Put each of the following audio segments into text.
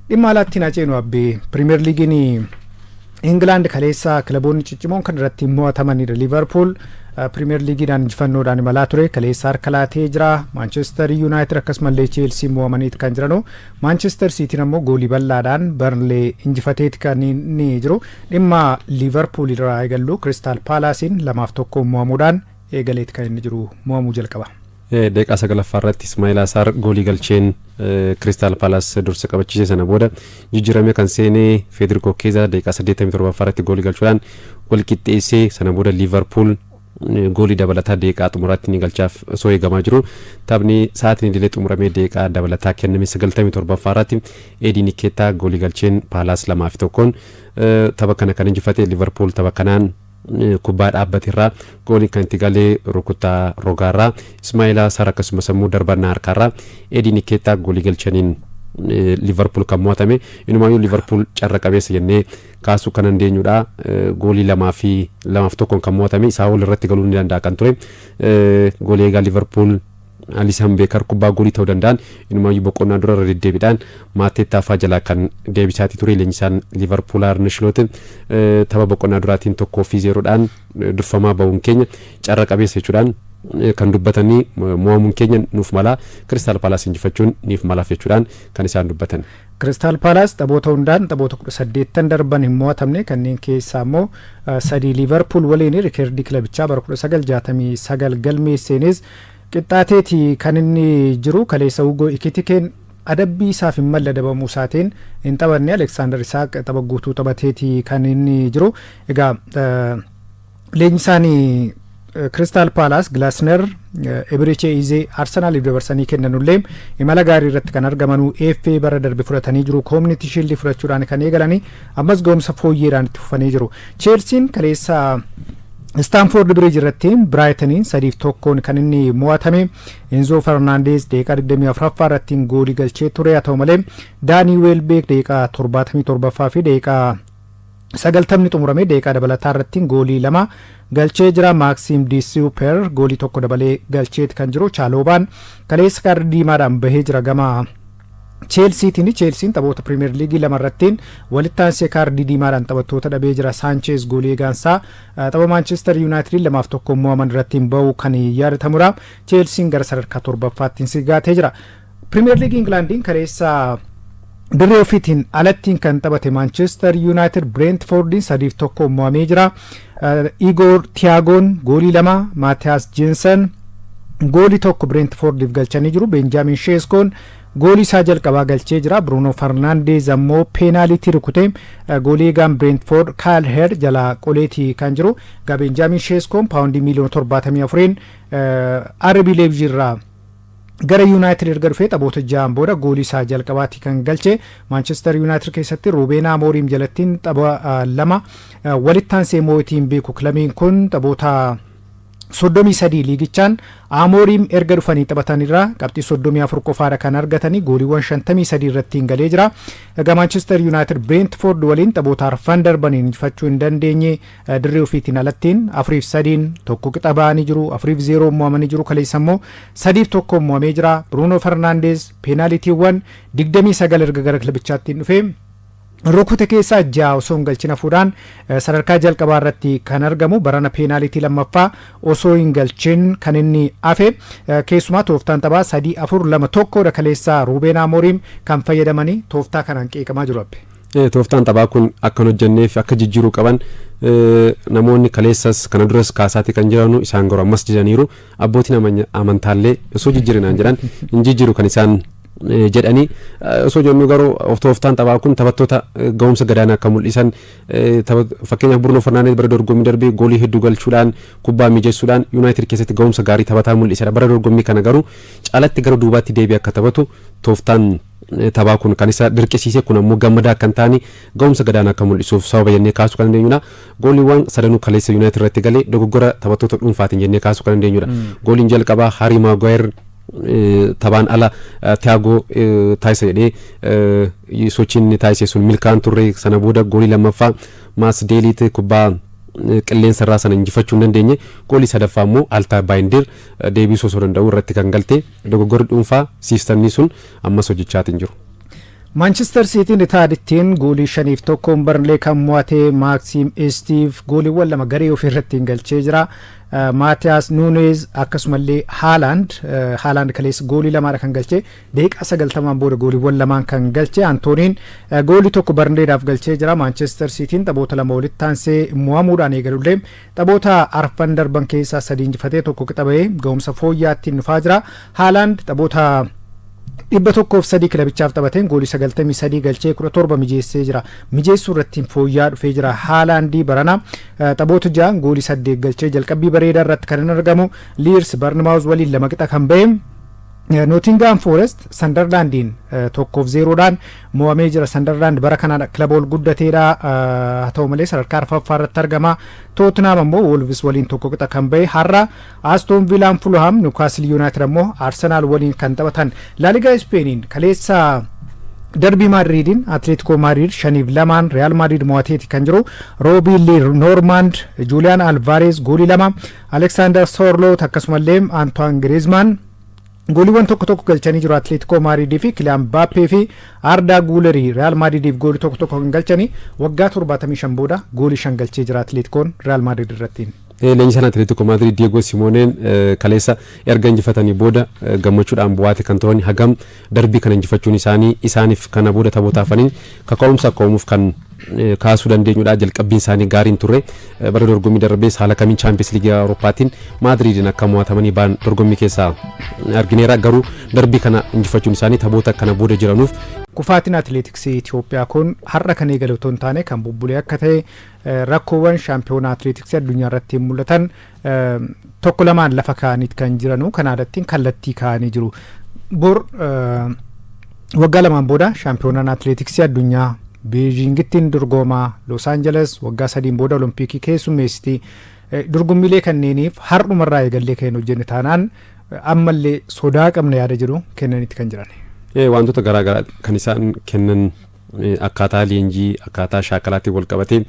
Dhimma alaatti na ceenu abbee, Pirimeer Liigiin Ingilaand kaleessa kilaboonni ciccimoon kan irratti mo'atamanidha. Liverpool Pirimeer Liigiidhaan injifannoodhaan imalaa ture kaleessa harka laatee jira. Maanchestar Yuunaayitid akkasumallee Cheelsii mo'amaniiti kan jiranu. Maanchestar Siitiin ammoo goolii bal'aadhaan Barnlee injifateeti kan inni jiru. Dhimma Liverpool irraa eegallu, Kiristaal Paalaasiin 2-1 mo'amuudhaan eegaleeti kan inni jiru, mo'amuu jalqaba. Daqiiqaa 9ffaa irratti Ismail Asaar goolii galcheen Kiristaal Paalaas dursa qabachiise. Sana booda jijjiiramee kan seenee Federico Keeza daqiiqaa 87ffaa irratti goolii galchuudhaan wal qixxeessee. Sana booda Liverpool goolii dabalataa daqiiqaa xumuraatti ni galchaaf osoo eegamaa jiru, taphni sa'aatiin idilee xumuramee daqiiqaa dabalataa kenname 97ffaa irratti Eedii Nikeettaa goolii galcheen Paalaas 2-1n tapha kana kan injifate. Liverpool tapha kanaan kubbaa dhaabbate irraa gooliin kan itti galee rukuttaa rogaarraa Ismaa'ila Saar, akkasumas immoo darbannaa harkaarraa Eedii Nikeettaa goolii galchaniin Liverpool kan mo'atame. Inumaayyuu Liverpool carra qabeessa jennee kaasuu kan dandeenyudha. Goolii lamaa fi 2-1n kan mo'atame, isaa ol irratti galuu ni danda'a kan ture. Goolii eegaa Liverpool Alisan Beekar kubbaa goolii ta'uu danda'an inumaayyuu boqonnaa dura irra deddeebiidhaan Maateettaa fa'aa jalaa kan deebisaatii ture. Leenjisaan Liverpool Arne Slot tapha boqonnaa duraatiin 1-0dhaan durfamaa bahuun keenya carra qabeessa jechuudhaan kan dubbatanii, mo'amuun keenya nuuf mala, Kiristaal Paalaas injifachuun niif malaaf jechuudhaan kan isaan dubbatan. Kiristaal Paalaas taphoota hundaan taphoota 18 darban hin mo'atamne. Kanneen keessaa immoo sadii Liverpool waliin. Rikeerdii kilabichaa bara 1969 galmeesseenis qixxaateeti kan inni jiru. Kaleessa Hugo Ikitikeen adabbii isaaf hin malle adabamuu isaatiin hin taphanne. Aleksaandar Isaaq tapha guutuu taphateeti kan inni jiru. Egaa leenjisaan Kiristaal Paalaas Gilaasner Eberechi Izee Arsenaaliif dabarsanii kennanullee imala gaarii irratti kan argamanuu, FA bara darbe fudhatanii jiru. Community Shield fudhachuudhaan kan eegalanii ammas ga'umsa fooyyeedhaan itti fufanii jiru. Cheelsiin kaleessa Staamfoord Biriij irratti Biraayitaniin 3-1n kan inni mo'atame. Enzo Fernandez daqiiqaa 24ffaa irratti goolii galchee ture. Haa ta'u malee Daanii Weelbeek daqiiqaa 77ffaa fi daqiiqaa 90ni xumurame daqiiqaa dabalataa irratti goolii lama galchee jira. Maaksiim Disiuper goolii tokko dabalee galcheeti kan jiru. Chaaloobaan kaleessa kaardii diimaadhaan bahee jira gama Cheelsiitiin. Cheelsiin taphoota Pirimeer Liigii lama irrattiin walitti aansee kaardii diimaadhaan taphattoota dhabee jira. Saancheez goolii eegaansaa tapha Maanchestar Yuunaayitid 2-1 mo'aman irratti bahu kan yaadatamudha. Cheelsiin gara sadarkaa torbaffaatti sigaatee jira. Pirimeer Liigii Ingilaandiin kaleessa dirree ofiitiin alattiin kan taphate Maanchestar Yuunaayitid Bireentfoordiin 3-1 mo'amee jira. Igor Tiyaagoon goolii lama, Maatiyaas Jeensan goolii tokko Bireentfoordiif galchanii jiru. Benjaamin Sheeskoon goolii isaa jalqabaa galchee jira. Bruno Fernandes ammoo peenaalitii rukutee goolii eegaan Brentford Kaal Her jalaa qoleetii kan jiru. Egaa Benjaamin Sheeskoon paawundii miiliyoona 74n RB Leipzig irraa gara Yuunaayitid erga dhufee taphoota ja'an booda goolii isaa jalqabaatti kan galche. Maanchestar Yuunaayitid keessatti Ruubeen Amooriim jalattiin tapha lama walitti aansee moo'atiin beeku kilabiin kun. Taphoota 33 liigichaan Amooriim erga dhufanii taphatanirraa qabxii 34 qofaadha kan argatanii, gooliiwwan 53 irratti hin galee jira. Egaa Maanchestar Yuunaayitid Brentford waliin taphoota arfan darbaniin injifachuu hin dandeenye. Dirree ofiitiin alattiin 4-3n tokko qixa ba'anii jiru. 4-0 mo'amanii jiru. Kaleessa immoo 3-1 mo'amee jira. Bruno Fernandes peenaalitiiwwan 29 erga gara kilabichaatti hin dhufee rukute keessaa ja'a osoo hin galchin hafuudhaan sadarkaa jalqabaa irratti kan argamu. Barana peenaalitii lammaffaa osoo hin galchin kan inni hafe. Keessumaa tooftaan taphaa 3-4-2-1dha kaleessaa Ruubeen Amooriim kan fayyadamanii, tooftaa kanaan qeeqamaa jiru abbe. Tooftaan taphaa kun akka hin hojjenneef akka jijjiiruu qaban namoonni kaleessas kana duras kaasaati kan jiranu. Isaan garuu ammas jedhaniiru. Abbootiin amantaallee osoo jijjiirinaan jedhan hin jijjiiru kan isaan jedhanii osoo jennu, garuu tooftaan taphaa kun taphattoota ga'umsa gadaanaa akka mul'isan, fakkeenyaaf Bruno Fernandes bara dorgommii darbee goolii hedduu galchuudhaan, kubbaa mijeessuudhaan Yuunaayitid keessatti ga'umsa gaarii taphataa mul'isedha. Bara dorgommii kana garuu caalatti gara duubaatti deebi'ee akka taphatu tooftaan taphaa kun kan isa dirqisiise. Kun ammoo gammadaa akka hin taane, ga'umsa gadaanaa akka mul'isuuf sababa jennee kaasuu kan dandeenyudha. Gooliiwwan sadanuu kaleessa Yuunaayitid irratti galee dogoggora taphattoota dhuunfaatiin jennee kaasuu kan dandeenyudha. Gooliin jalqabaa Harii Maguire taphaan ala Tiyaagoo taasisa jedhee sochiin inni taasise sun milkaa'an turre. Sana booda goolii lammaffaa Maas Deeliit kubbaa qilleensa irraa sana injifachuu hin dandeenye. Goolii sadaffaa immoo Altaa Baayindir deebisuu osoo danda'u irratti kan galte. Dogoggorri dhuunfaa siistamni sun ammas hojjechaatiin jiru. Maanchister Siitiin Itaadittiin goolii 5-1 Barnlee kan mo'ate Maaksiim Estiif gooliiwwan lama garee ofii irratti galchee jira. Maatiyaas Nuunez akkasumallee Haalaand kaleessa goolii lamaadha kan galchee, daqiiqaa 90n booda gooliiwwan lamaan kan galche. Antooniin goolii tokko Barnleedhaaf galchee jira. Maanchister Siitiin taphoota lama walitti aansee mo'amuudhaan eegalullee, taphoota arfan darban keessaa sadii injifatee tokko qixa bahee ga'umsa fooyya'aatti dhufaa jira. Haalaand taphoota 103 kilabichaaf taphateen goolii 93 galchee 17 mijeessee jira. Mijeessuu irratti fooyya'aa dhufee jira. Haalaandii barana taphoota ja'an goolii 8 galchee jalqabbii bareedaa irratti kan inni argamu. Liirs Barnmaawuz waliin 2 qixa kan ba'e. Nootingaam Foorest Sandarlaandiin 1-0dhaan mo'amee jira. Sandarlaand bara kanaan kilaba ol guddateedha. Haa ta'u malee, sadarkaa arfaffaa irratti argama. Tootenaam ammoo Wolves waliin 1 qixa kan ba'e. Har'a Aston Villaan Fulham, Newcastle United ammoo Arsenal waliin kan taphatan. Laaligaa Ispeeniin kaleessa darbii Maadriidiin Atleetikoo Maadriid 5-2n Real Maadriid mo'ateeti kan jiru. Roobii Noormaand, Juuliyaan Alvaareez goolii lama, Aleksaandar Soorloot akkasumallee Antoine Griezmann gooliiwwan tokko tokko galchanii jiru Atleetikoo Maadriidii fi Kiliyaan Mbaappee fi Ardaa Guulerii Real Maadriidiif goolii tokko tokko kan galchanii. Waggaa 75 booda goolii shan galchee jira Atleetikoon Real Maadriid irratti. Leenjisaan Atleetikoo Maadriid Diego Simooneen kaleessa erga injifatanii booda gammachuudhaan bu'aate kan turan. Hagam darbii kana injifachuun isaanii isaaniif kana booda taphoota hafaniin kaka'umsa akka uumuuf kan kaasuu dandeenyudha. Jalqabbiin isaanii gaariin turre. Bara dorgommii darbees haala kamiin Chaampiyoons Liigii Awurooppaatiin Maadriidiin akka mo'atamanii ba'an dorgommii keessaa argineera. Garuu darbii kana injifachuun isaanii taphoota kana booda jiranuuf Kufaatiin atileetiksii Itoophiyaa kun har'a kan eegale otoo hin taane kan bubbulee akka ta'e, rakkoowwan shaampiyoona atileetiksii addunyaa irratti mul'atan tokko lamaan lafa kaa'aniit kan jiranu kanaadattiin kallattii kaa'anii jiru. Bor waggaa 2n booda shaampiyoonaan atileetiksii addunyaa Beejiingittiin dorgomaa, Los Angeles waggaa 3n booda Olompikii keessummeessiti. Dorgommiilee kanneeniif har'umarraa eegallee kan hin hojjenne taanaan ammallee sodaa qabna yaada jedhu kennanitti kan jiran. Wantoota garaagaraa kan isaan kennan, akkaataa leenjii, akkaataa shaakalaatiin wal qabatee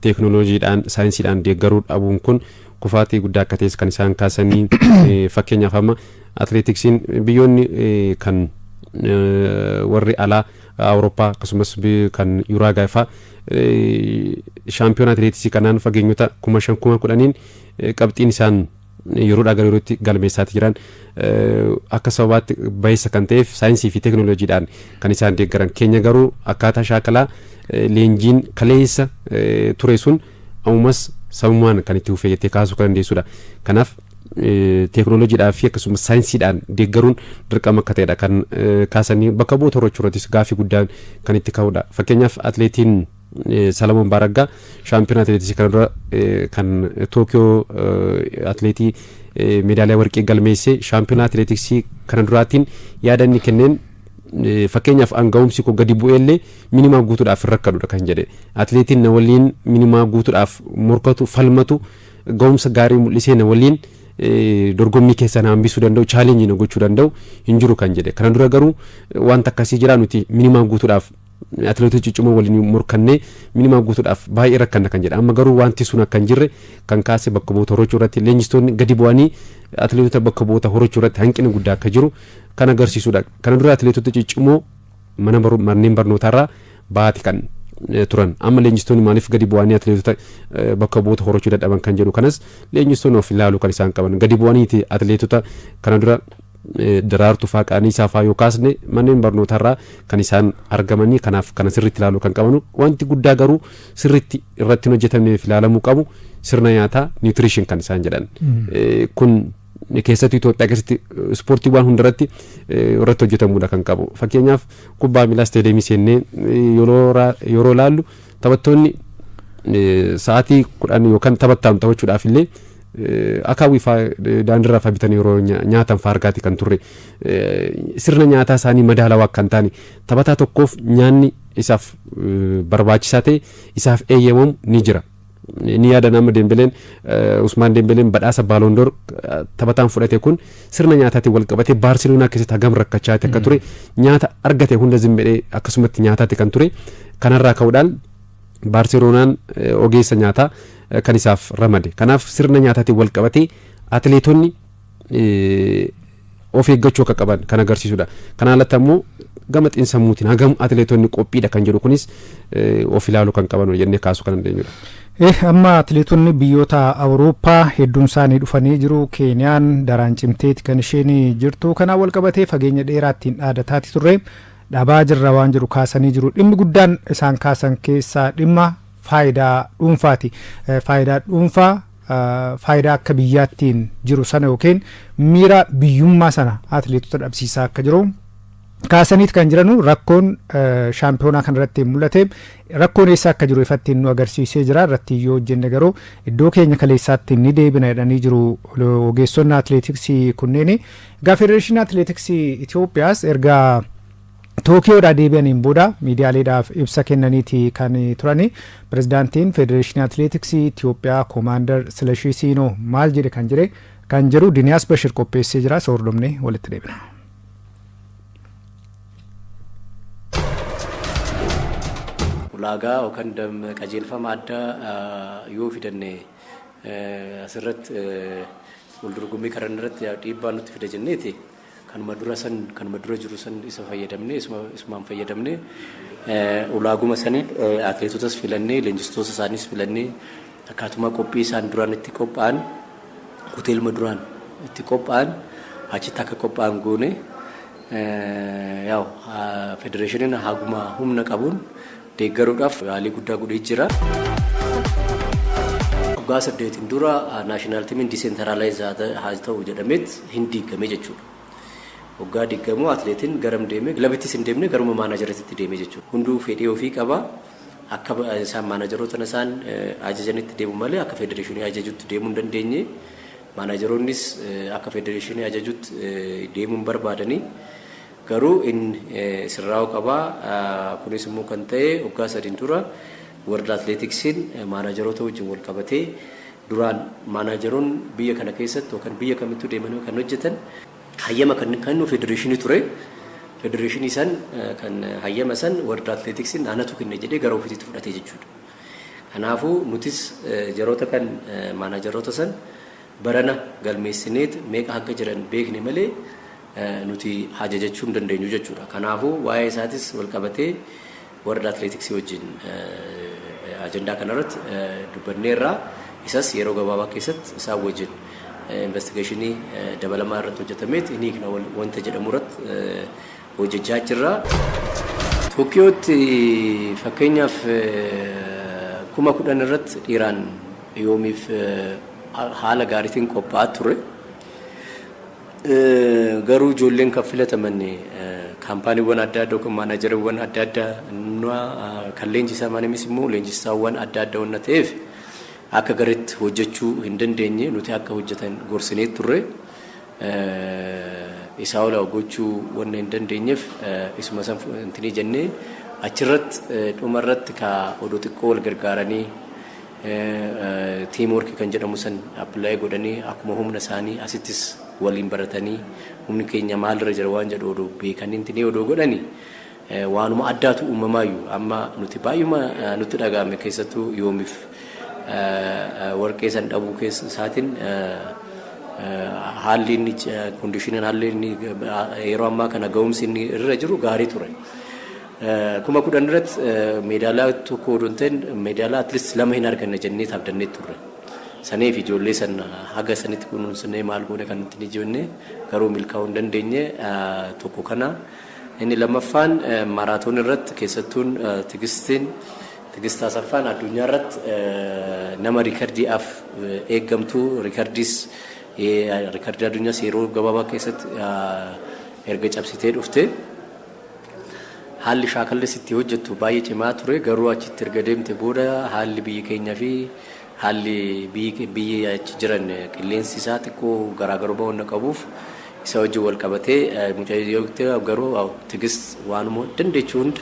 teeknooloojiidhaan, saayinsiidhaan deeggaruu dhabuun kun kufaatii guddaa akka ta'es kan isaan kaasanii. Fakkeenyaaf, amma atileetiksiin biyyoonni kan warri alaa Awurooppaa akkasumas kan Yuraagaay fa'aa shaampiyoona atileetiksii kanaan fageenyota 5,000, 10,000n qabxiin isaan yeroodhaa gara yerootti galmeessaati jiran akka sababaatti baheessa kan ta'eef saayinsii fi teeknooloojiidhaan kan isaan deeggaran. Keenya garuu akkaataa shaakalaa, leenjiin kaleessa ture sun ammas samumaan kan itti fufee jettee kaasuu kan dandeessudha. Kanaaf teeknooloojiidhaa fi akkasumas saayinsiidhaan deeggaruun dirqama akka ta'edha kan kaasanii. Bakka bu'oota horachuu irrattis gaafii guddaan kan itti ka'udha. Fakkeenyaaf, atileetiin Salamoon Baaraggaa shaampiyoona atileetiksii kana dura kan Tookiyoo atileetii meedaaliyaa warqii galmeesse, shaampiyoona atileetiksii kana duraatiin yaada inni kenneen, fakkeenyaaf, "Anga'umsi koo gadi bu'eellee minimaa guutuudhaaf hin rakkadudha" kan jedhe. "Atileetiin na waliin minimaa guutuudhaaf morkatu, falmatu, ga'umsa gaarii mul'isee na waliin dorgommii keessaa na hambisuu danda'u, challenge na gochuu danda'u hin jiru" kan jedhe. Kana dura garuu wanta akkasii jira, "Nuti minimaa guutuudhaaf atileetota ciccimoo waliin morkannee minimaa guutuudhaaf baay'ee rakkanna" kan jedhe. Amma garuu wanti sun akka hin jirre kan kaase, bakka bu'oota horachuu irratti leenjistoonni gadi bu'anii atileetota bakka bu'oota horachuu irratti hanqina guddaa akka jiru kan agarsiisudha. Kana dura atileetota ciccimoo mana manneen barnootaarraa baati kan turan. Amma leenjistoonni maaliif gadi bu'anii atileetota bakka bu'oota horachuu dadhaban kan jedhu kanas leenjistoonni of ilaaluu kan isaan qaban. Gadi bu'aniiti atileetota kana dura Daraartuu faa, Qananiisaa faa yoo kaasne, manneen barnootarraa kan isaan argamanii. Kanaaf kana sirriitti ilaaluu kan qabanu. Wanti guddaa garuu sirriitti irratti hin hojjetamneef ilaalamuu qabu sirna nyaataa, nutrition kan isaan jedhan kun keessattuu Itoophiyaa keessatti ispoortiiwwan hundarratti irratti hojjetamuudha kan qabu. Fakkeenyaaf, kubbaa miilaa isteediyeemii seennee yeroo ilaallu, taphattoonni sa'aatii 10 yookaan taphattaan taphachuudhaaf illee akaawwii faa daandiirraa faa bitanii yeroo nyaatan faa argaati kan turre. Sirna nyaataa isaanii madaalawaa akka hin taane, taphataa tokkoof nyaanni isaaf barbaachisaa ta'e isaaf eeyyamamu ni jira. Ni yaada nama Dembeleen, Usmaan Dembeleen badhaasa Baaloondoor taphataan fudhate kun sirna nyaataatiin wal qabatee Baarseloonaa keessatti hagam rakkachaati akka ture, nyaata argate hunda zimmedhee akkasumatti nyaataati kan ture. Kanarraa ka'uudhaan Baarseloonaan ogeessa nyaataa kan isaaf ramade. Kanaaf sirna nyaataatiin wal qabatee atileetonni Of eeggachuu akka qaban kan agarsiisudha. Kana alatti ammoo gama xiinsammuutiin hagam atileetonni qophiidha kan jedhu kunis of ilaaluu kan qaban jennee kaasuu kan dandeenyudha. Amma atileetonni biyyoota Awurooppaa hedduun isaanii dhufanii jiru. Keeniyaan daraan cimteeti kan isheen jirtu. Kanaan wal qabatee fageenya dheeraattiin dhaadataati turre. Dhabaa jirra waan jiru kaasanii jiru. Dhimmi guddaan isaan kaasan keessaa dhimma faayidaa dhuunfaati. Faayidaa dhuunfaa, faayidaa akka biyyaattiin jiru sana yookiin miira biyyummaa sana atileetota dhabsiisaa akka jiru kaasaniit kan jiranu. Rakkoon shaampiyoonaa kanarratti mul'ate rakkoon eessa akka jiru ifatti nu agarsiisee jira. Irratti yoo hojjenne garuu iddoo keenya kaleessaatti ni deebina jedhanii jiru ogeessonni atileetiksii kunneen. Egaa Federeeshinii Atileetiksii Itoophiyaas erga Tookiyoodhaa deebi'aniin booda miidiyaaleedhaaf ibsa kennaniiti kan turani. Pirezidaantiin Federeeshinii Atileetiksii Itoophiyaa Koomaandar Silashii Siinoo maal jedhe kan jedhu Diniyaas Bashir qopheessee jira. Isa hordofnee walitti deebina. Ulaagaa yookaan qajeelfama addaa yoo fidanne asirratti wal dorgommii karan irratti dhiibbaa nutti fida jenneeti, kanuma dura san, kanuma dura jiru san isa fayyadamne, isumaan fayyadamne, ulaaguma saniin atileetotas filannee, leenjistoota isaaniis filannee, akkaatuma qophii isaan duraan itti qophaa'an, hoteeluma duraan itti qophaa'an achitti akka qophaa'an goone. Yaa'u federeeshiniin haguma humna qabuun deeggaruudhaaf yaalii guddaa godhee jira. Waggaa 8n dura national teamiin decentralize haa ta'u jedhameet hin diigame jechuudha. Waggaa diigamu atileetiin garam deeme? Kilabittis hin deemne, garuma maanaajaritti deeme jechuudha. Hunduu fedhii ofii qaba. Akka isaan maanajaroota isaan ajajanitti deemu malee akka federeeshinii ajajutti deemuu hin dandeenye. Maanajaroonnis akka federeeshinii ajajutti deemuu hin barbaadanii. Garuu inni sirraa'uu qabaa. Kunis immoo kan ta'e waggaa 3n dura World Athletics'n maanajaroota wajjin wal qabatee, duraan maanajaroon biyya kana keessatti yookaan biyya kamittuu deemanii kan hojjetan hayyama kan kennu federeeshinii ture. Federeeshinii san kan hayyama san World Athletics'n anatu kenne jedhee gara ofiitti fudhatee jechuudha. Kanaafuu nutis jaroota kan maanajaroota san barana galmeessineet meeqa akka jiran beekne malee nuti ajajachuu hin dandeenyu jechuudha. Kanaafuu waa'ee isaatis wal qabatee World Athletics wajjin ajandaa kanarratti dubbanneerra. Isas yeroo gabaabaa keessatti isaan wajjin investigationii dabalamaa irratti hojjetameet inni hiikna wanta jedhamu irratti hojjechaa jirra. Tokiyootti fakkeenyaaf 10,000 irratti dhiiraan Yoomiif haala gaariitiin qophaa'aa ture. Garuu ijoolleen kan filataman kaampaaniiwwan adda addaa yookaan maanaajariiwwan adda addaa kan leenjisamanis immoo leenjisaawwan adda addaa waan ta'eef akka gareetti hojjechuu hin dandeenye. Nuti akka hojjetan gorsinee turre. Isaa ol gochuu wanna hin dandeenyeef isuma san intinii jennee achirratti dhumarratti ka oduu xiqqoo wal gargaaranii teamwork kan jedhamu san apply godhanii, akkuma humna isaanii asittis waliin baratanii, humni keenya maalirra jira waan jedhu oduu beekanii intinii oduu godhanii waanuma addaatu uumamaayyuu. Amma nuti baay'uma nutti dhaga'ame, keessattuu Yoomiif warqee san dhabuu keessa isaatiin. Haalli inni conditioniin, haalli inni yeroo ammaa kana ga'umsi inni irra jiru gaarii ture. 10,000 irratti meedaaliyaa tokko odoo hin ta'in meedaaliyaa at least lama hin arganne jennee abdannee turre. Saniif ijoollee san haga sanitti kunuunsinee maal goone kan nuti ni jenne, garuu milkaa'uu hin dandeenye tokko kana. Inni lammaffaan maaraatoon irratti keessattuun Tigistiin, Tigist Asaffaan addunyaa irratti nama riikardiidhaaf eeggamtu, riikardiis, riikardii addunyaas yeroo gabaabaa keessatti erga cabsitee dhufte. Haalli shaakallis itti hojjettu baay'ee cimaa ture, garuu achitti erga deemte booda haalli biyya keenyaa fi haalli biyya achi jiran qilleensi isaa xiqqoo garaagarummaa waan qabuuf isa wajjin wal qabatee mucayyoo, garuu Tigist waanuma dandeechuu hunda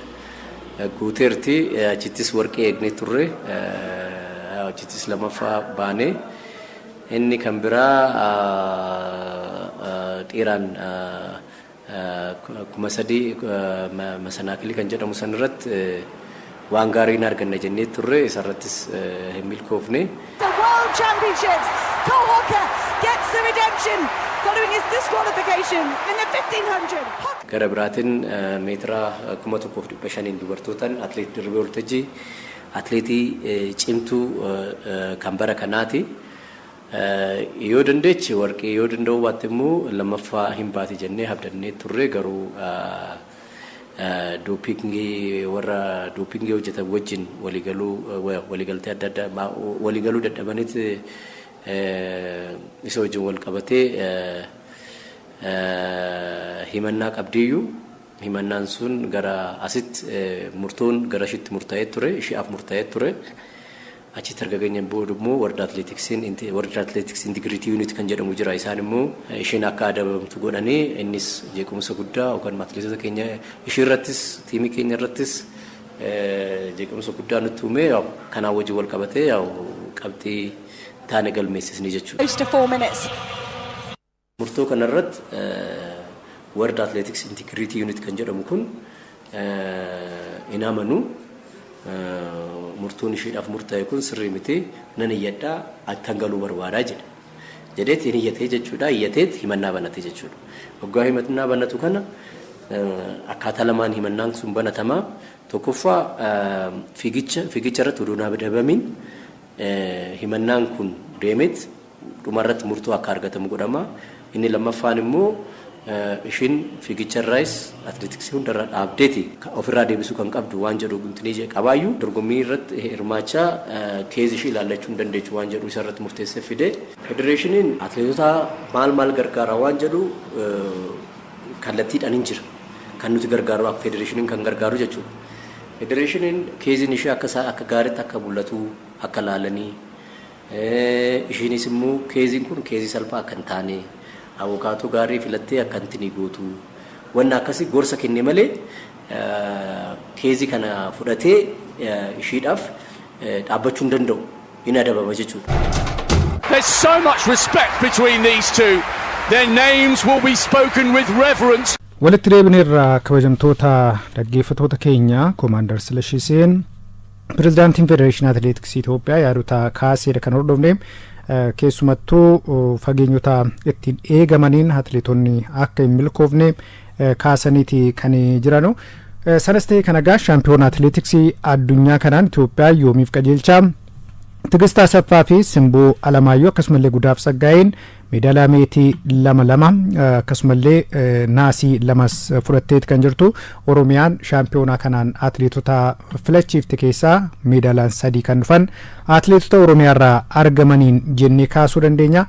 guuteerti. Achittis warqee eegnee turre, achittis lamaffaa baanee. Inni kan biraa dhiiraan 3,000 masanaakilii kan jedhamu san irratti waan gaarii hin arganne jennee turre, isarrattis hin milkoofne. The World Championships. Cole Hocker gets the redemption. following his disqualification in the 1500. Gara biraatiin meetira 1500n dubartootaan atleet Dirribee Waltajjii atleetii cimtuu kan bara kanaati. Yoo dandeeche warqee, yoo danda'uu baatte immoo lammaffaa hin baate jennee abdannee turre. Garuu dopingii, warra dopingii hojjetan wajjin waliigaluu, waliigaltee adda addaa waliigaluu dadhabanitti isa wajjin wal qabatee himannaa qabdiyyuu, himannaan sun gara asitti murtoon gara ishiitti murtaa'ee ture, ishiidhaaf murtaa'ee ture. Achitti erga geenyeen booda immoo World Athletics Integrity Unit kan jedhamu jira. Isaan immoo isheen akka adabamtu godhanii, innis jeequmsa guddaa yookaan atileetota keenya ishee irrattis, tiimii keenya irrattis jeequmsa guddaa nutti uume. Kanaan wajjin wal qabatee qabxii taane galmeessisni jechuudha. Close to 4 minutes. Murtoo kanarratti World Athletics Integrity Unit kan jedhamu kun hin amanu. Murtoon isheedhaaf murtaa'e kun sirrii miti, nan iyyadhaa, akkan galuu barbaadaa jedhe. Jedheet hin iyyatee jechuudha. Iyyateet himannaa banate jechuudha. Waggaa himannaa banatu kana akkaataa lamaan himannaan sun banatamaa. Tokkoffaa, fiigicha irratti oduu naa adabamiin himannaan kun deemeet dhumarratti murtoo akka argatamu godhama. Inni lammaffaan immoo ishiin fiigicha irraayis atileetiksii hundarra dhaabdeeti ofirraa deebisuu kan qabdu waan jedhu guntinii qabaayyuu, dorgommii irratti hirmaachaa case ishii ilaallachuu hin dandeechu waan jedhu isarratti murteessee fide. Federeeshiniin atileetota maal maal gargaara waan jedhu kallattiidhaan hin jira. Kan nuti gargaaru akka federeeshiniin kan gargaaru jechuudha. Federeeshiniin caseiin ishee akka akka gaariitti akka mul'atu akka laalanii, ishiinis immoo caseiin kun case salphaa akka hin taane, abukaatoo gaarii filattee akka hin gootu wanna akkasii gorsa kenne malee case kana fudhatee ishiidhaaf dhaabbachuu hin danda'u, hin adabama jechuudha. There's so much respect between these two. Their names will be spoken with reverence. Walitti deebineerraa, kabajamtoota dhaggeeffatoota keenya. Koomaandar Silashii Sihin, pirezidaantiin Federeeshinii Atileetiksii Itoophiyaa, yaadota kaaseedha kan hordofne. Keessumattuu fageenyota ittiin eegamaniin atileetonni akka hin milkoofne kaasaniiti kan jiranu. Sanas ta'e kana gaa shaampiyoona atileetiksii addunyaa kanaan Itoophiyaa yoomiif qajeelchaa Tigist Asaffaa fi Simboo Alamaayyoo akkasumallee Gudaaf Tsaggaa'een meedaaliyaa meetii lama lama akkasumallee naasii lamas fudhatteeti kan jirtu. Oromiyaan shaampiyoonaa kanaan atileetota filachiifte keessaa meedaaliyaan sadii kan dhufan atileetota Oromiyaarraa argamaniin jennee kaasuu dandeenya.